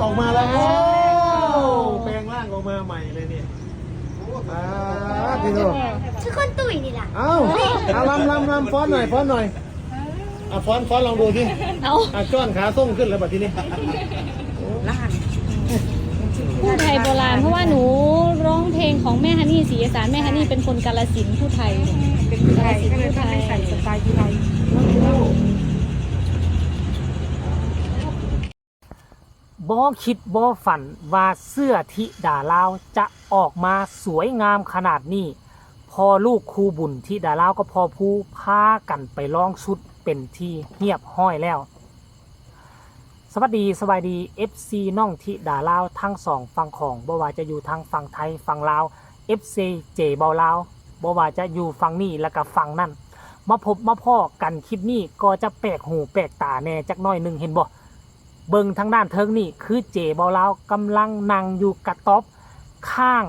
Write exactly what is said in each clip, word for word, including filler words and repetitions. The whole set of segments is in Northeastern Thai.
ออกมาแล้ว โอ้ แปลงร่างออกมาใหม่เลยเนี่ย อ่า พี่โต คือคนตุ้ยนี่ล่ะ เอ้า เอาลำ ลำ ลำ ฟ้อนหน่อย ฟ้อนหน่อย อ่ะ ฟ้อน ฟ้อนลองดูสิ เอา อ่ะ จ้อนขาส่งขึ้นแล้วบัดทีนี้ ผู้ไทยโบราณ เพราะว่าหนูร้องเพลงของแม่ฮันนี่ศรีอีสาน แม่ฮันนี่เป็นคนกาฬสินธุ์ผู้ไทย เป็นผู้ไทย กาฬสินธุ์ผู้ไทย ก็เลยต้องให้ใส่สไตล์ผู้ไทย บ่คิดบ่ฝันว่าเสื้อธิดาลาวจะออกมาสวยงามขนาดนี้ พ่อลูกคู่บุญธิดาลาวกับพ่อภูพากันไปลองชุดเป็นที่เรียบร้อยแล้ว สวัสดีสบายดี เอฟซี น้องธิดาลาวทั้งสองฝั่งของ บ่ว่าจะอยู่ทางฝั่งไทยฝั่งลาว เอฟซี เจเบาลาว บ่ว่าจะอยู่ฝั่งนี้แล้วก็ฝั่งนั้น มาพบมาพ้อกันคลิปนี้ก็จะแปลกหูแปลกตาแน่จักหน่อยหนึ่ง เห็นบ่ เบิ่งทางด้านเทิงนี่คือเจเบาลาวกำลังนั่งอยู่กระต๊อบข้าง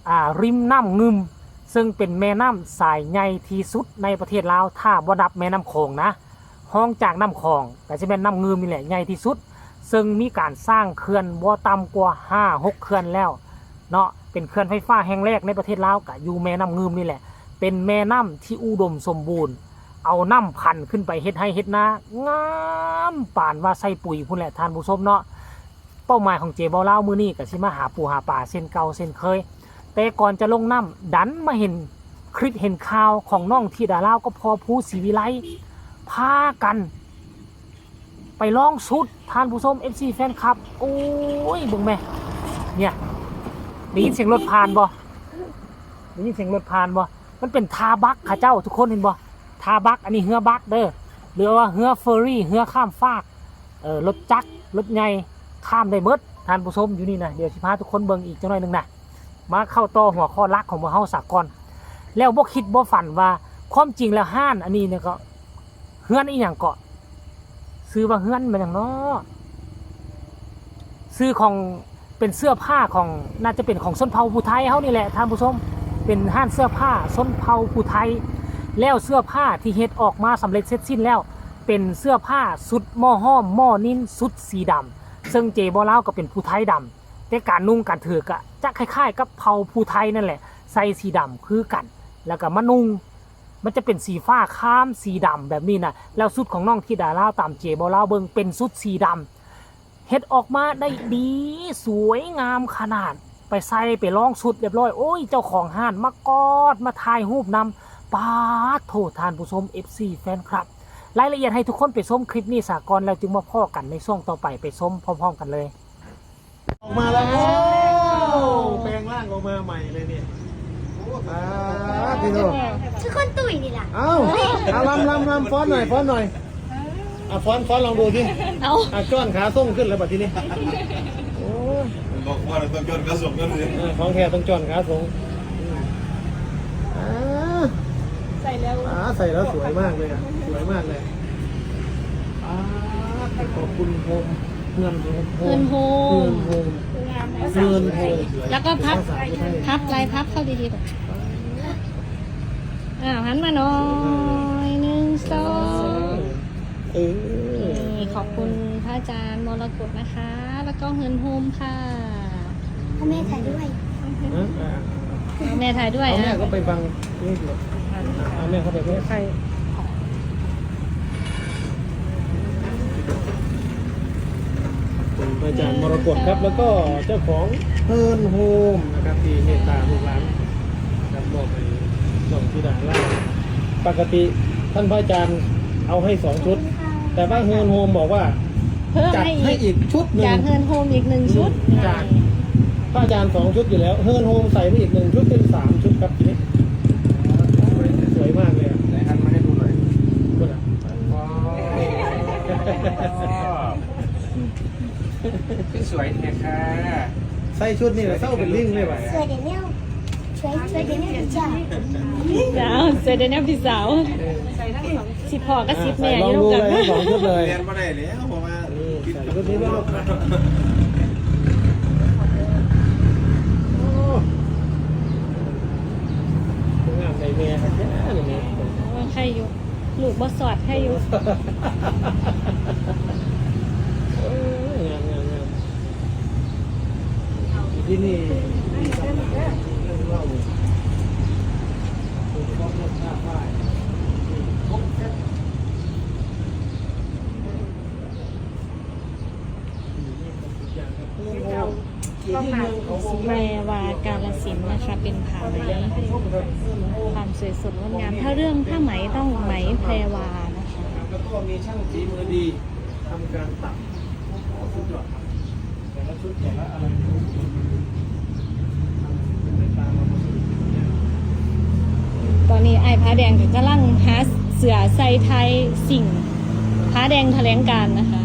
อ่า ริมน้ำงึม ซึ่งเป็นแม่น้ำสายใหญ่ที่สุดในประเทศลาว ถ้าบ่นับแม่น้ำโขงนะ รองจากน้ำโขงก็สิแม่นน้ำงึมนี่แหละใหญ่ที่สุด ซึ่งมีการสร้างเขื่อนบ่ต่ำกว่าห้าหกเขื่อนแล้วเนาะ เป็นเขื่อนไฟฟ้าแห่งแรกในประเทศลาวก็อยู่แม่น้ำงึมนี่แหละ เป็นแม่น้ำที่อุดมสมบูรณ์ เอาน้ำพันขึ้นไปเฮ็ดไร่เฮ็ดนางามปานว่าใส่ปุ๋ยพู้นแหละท่านผู้ชมเนาะ เป้าหมายของเจเบาลาวมื้อนี้ก็สิมาหาปูหาปลาเช่นเก่าเช่นเคย แต่ก่อนจะลงน้ำดันมาเห็นคลิปเห็นข่าวของน้องธิดาลาวกับพ่อภูศรีวิไล พากัน ไปลองชุดท่านผู้ชม เอฟซี แฟนคลับ โอ้ย เบิ่งแม่ เนี่ย ได้ยินเสียงรถผ่านบ่ ได้ยินเสียงรถผ่านบ่ มันเป็นท่าบักเขาเจ้าทุกคนเห็นบ่ ท่าบัก อันนี้เฮือบักเด้อ หรือว่าเฮือเฟอร์รี่ เฮือข้ามฟาก เออ รถจักร รถใหญ่ ข้ามได้เบิด ท่านผู้ชมอยู่นี่นะ เดี๋ยวสิพาทุกคนเบิ่งอีกจักหน่อยหนึ่งนะ มาเข้าต่อหัวข้อหลักของพวกเฮาสากล แล้วบ่คิดบ่ฝันว่าความจริงแล้วร้านอันนี้เนี่ยก็ เฮือนอีหยังเกาะ ชื่อว่าเฮือนมันหยังเนาะ ชื่อของ เป็นเสื้อผ้าของ น่าจะเป็นของชนเผ่าผู้ไทยเฮานี่แหละท่านผู้ชม เป็นร้านเสื้อผ้าชนเผ่าผู้ไทย แล้วเสื้อผ้าที่เฮ็ดออกมาสำเร็จเสร็จสิ้นแล้ว เป็นเสื้อผ้าชุดหม้อห้อมหม้อนิลชุดสีดำ ซึ่งเจเบาลาวก็เป็นผู้ไทยดำ แต่การนุ่งการถือกะจะคล้ายๆกับเผ่าผู้ไทยนั่นแหละ ใส่สีดำคือกัน แล้วก็มานุ่ง มันจะเป็นสีฟ้าคามสีดำแบบนี้นะ แล้วชุดของน้องธิดาลาวตามเจเบาลาวเบิ่งเป็นชุดสีดำ เฮ็ดออกมาได้ดีสวยงามขนาด ไปใส่ไปลองชุดเรียบร้อย โอ้ย เจ้าของร้านมากอดมาถ่ายรูปนำ ป๊าดโถท่านผู้ชม เอฟซี แฟนคลับ รายละเอียดให้ทุกคนไปชมคลิปนี้สากล แล้วจึงมาพ้อกันในช่วงต่อไป ไปชมพร้อมๆกันเลย ออกมาแล้ว โอ้ แปลงร่างออกมาใหม่เลยเนี่ย อ่า พี่โต คือคนตุ้ยนี่ล่ะ เอ้า เอาลำ ลำ ลำ ฟ้อนหน่อย ฟ้อนหน่อย อ่ะ ฟ้อน ฟ้อนลองดูสิ เอา อ่ะ จ้อนขาส่งขึ้นแล้วบัดทีนี้ โอ้ย บอกว่าต้องจ้อนขาส่งนั่นสิ เออ ของแท้ต้องจ้อนขาส่ง อ่า ใส่แล้ว อ่า ใส่แล้วสวยมากเลยอ่ะ สวยมากเลย อ่า ขอบคุณโฮม เฮือนโฮม เฮือนโฮม เฮือนโฮม เฮือนโฮม แล้วก็พับ พับลายพับเข้าดีๆแบบ อ่า หันมาหน่อย หนึ่ง สอง เออ นี่ ขอบคุณพระอาจารย์มรกตนะคะ แล้วก็เฮือนโฮมค่ะ ให้แม่ถ่ายด้วย เอาแม่ถ่ายด้วย เอาแม่ อ่ะ ก็ไปบังนี่เดี๋ยว อ่ะ เอาแม่เข้าไปด้วย ใคร คุณพระอาจารย์มรกตครับ แล้วก็เจ้าของเฮือนโฮมนะครับ ที่เมตตาลูกหลานนะครับ มอบให้น้องธิดาลาว ปกติท่านพระอาจารย์เอาให้สองชุด แต่ว่าเฮือนโฮมบอกว่า เพิ่ม จัด ให้อีก ให้อีกชุดหนึ่ง จากเฮือนโฮมอีกหนึ่งชุด จากพระอาจารย์สองชุดอยู่แล้ว เฮือนโฮมใส่ไปอีกหนึ่งชุดเป็นสามชุดครับทีนี้ สวยมากเลยอะ ไหนหันมาให้ดูหน่อย ดูนะ ว้าว คือสวยแท้ค่ะ ใส่ชุดนี่แหละ เศร้าเป็นลิงเลยว่ะ สวยเดี๋ยวนี้ สวย สวยเดี๋ยวนี้จ้ะ จ้า สวยเดี๋ยวนี้พี่สาว เออ สิพ่อกับสิแม่ อ่า อยู่ร่วมกัน ใส่ลองดูเลย ทั้งสองชุดเลย เรียนบ่ได้แล้ว เพราะว่า เออ ใส่ชุดนี้ด้วยลูก โอ้ งามในแม่ครับเนี่ย โอ้ย ใครอยู่ ลูกบ่สอด ใครอยู่ เออ งาม งาม งาม ที่นี่มีตำนานเรื่องเล่า โดยเฉพาะเรื่องผ้าฝ้าย แพรวากาลสินธุ์นะคะ เป็นผ้าไหม ความสวยสดงดงาม ถ้าเรื่องผ้าไหมต้องไหมแพรวานะคะ แล้วก็มีช่างฝีมือดีทำการตัด โอ้โห สุดยอดครับ แต่ละชุดแต่ละอะไร ตอนนี้ไอ้ายผ้าแดงก็กำลังหาเสื้อใส่ไทยสิ่งผ้าแดงแถลงการณ์นะคะ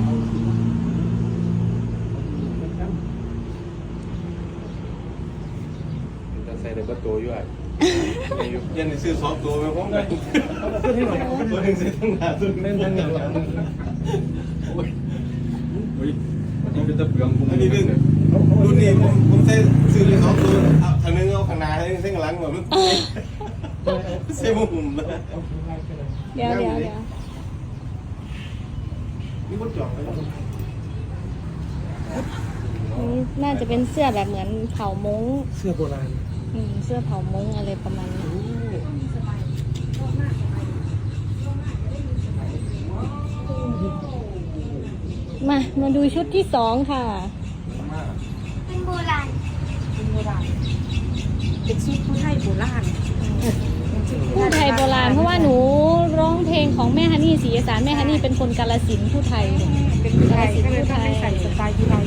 เป็นตาใส่ในประตูอยู่อ่ะ ยันได้ซื้อสองตัวไปพร้อมกัน ตัวหนึ่งใส่ทั้งหน้าตัวหนึ่งใส่ทั้งหลัง โอ้ย โอ้ย มันเป็นตะเปืองผม อันนี้เรื่อง รุ่นนี้ผมผมใส่ซื้อเลยสองตัว เอาข้างหนึงเอาข้างหน้าให้ข้างหลังแบบมันใส่หมุมนะ เดี๋ยวเดี๋ยวเดี๋ยว มีคนจองไปแล้ว อันนี้น่าจะเป็นเสื้อแบบเหมือนเผ่ามง เสื้อโบราณ อืม เสื้อเผ่ามงอะไรประมาณนี้ มา มาดูชุดที่สองค่ะ เป็นโบราณ เป็นโบราณ เป็นชุดผู้ไทยโบราณ ผู้ไทยโบราณ เพราะว่าหนูร้องเพลงของแม่ฮันนี่ศรีอีสาน แม่ฮันนี่เป็นคนกาลสินธุ์ ผู้ไทย เป็นผู้ไทยก็เลยต้องไปใส่สไตล์ผู้ไทย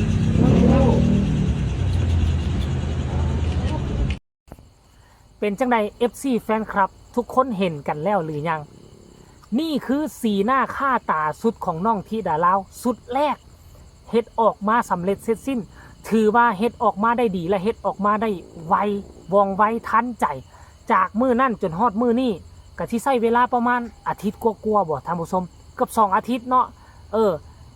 เป็นจังใด เอฟซี แฟนคลับ ทุกคนเห็นกันแล้วหรือยัง นี่คือสีหน้าค่าตาสุดของน้องธิดาลาว สุดแรก เฮ็ดออกมาสำเร็จเสร็จสิ้น ถือว่าเฮ็ดออกมาได้ดีและเฮ็ดออกมาได้ไว ว่องไวทันใจ จากมื้อนั้นจนฮอดมื้อนี้ ก็สิใช้เวลาประมาณอาทิตย์กว่าๆบ่ท่านผู้ชม เกือบสองอาทิตย์เนาะ เออ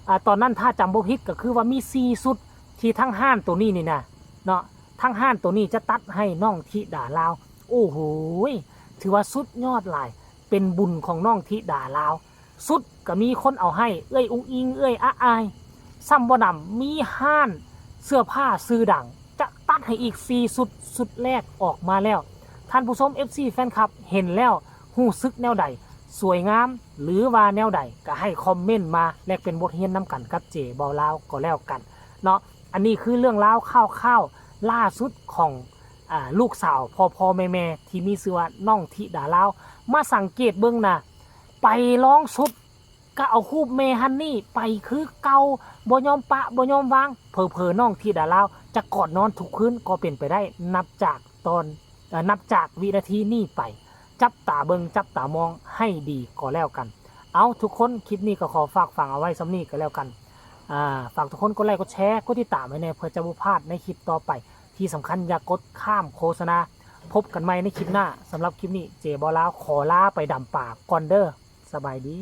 อ่า ตอนนั้นถ้าจำบ่ผิดก็คือว่ามีสี่ชุดที่ทั้งห้านตัวนี้นี่นะ เนาะ ทั้งห้านตัวนี้จะตัดให้น้องธิดาลาว โอ้โหย ถือว่าสุดยอดหลาย เป็นบุญของน้องธิดาลาว ชุดก็มีคนเอาให้ เอื้อยอุงอิง เอื้อยอาอาย ซ้ำบ่นำ มีห้านเสื้อผ้าชื่อดัง จะตัดให้อีกสี่ชุด ชุดแรกออกมาแล้ว ท่านผู้ชม เอฟซี แฟนคลับ เห็นแล้วรู้สึกแนวใด สวยงาม หรือว่าแนวใด ก็ให้คอมเมนต์มาแลกเป็นบทเรียนนำกันกับเจบ่าวลาวก็แล้วกันเนาะ อันนี้คือเรื่องราวข่าวๆล่าสุดของ อ่า ลูกสาวพ่อพ่อแม่แม่ที่มีชื่อว่าน้องธิดาลาว มาสังเกตเบิ่งนะ ไปลองชุดก็เอารูปแม่ฮันนี่ไปคือเก่า บ่ยอมปะบ่ยอมวาง เผลอๆน้องธิดาลาวจะกอดนอนทุกคืนก็เป็นไปได้ นับจากตอน เอ่อ นับจากวินาทีนี้ไป จับตาเบิ่งจับตามองให้ดีก็แล้วกัน เอาทุกคน คลิปนี้ก็ขอฝากฝังเอาไว้ส่ำนี้ก็แล้วกัน อ่า ฝากทุกคนกดไลค์กดแชร์กดติดตามไว้แน่เพื่อจะบ่พลาดในคลิปต่อไป ที่สำคัญอย่ากดข้ามโฆษณา พบกันใหม่ในคลิปหน้า สำหรับคลิปนี้เจบ่าวลาวขอลาไปดำป่าก่อนเด้อ สบายดี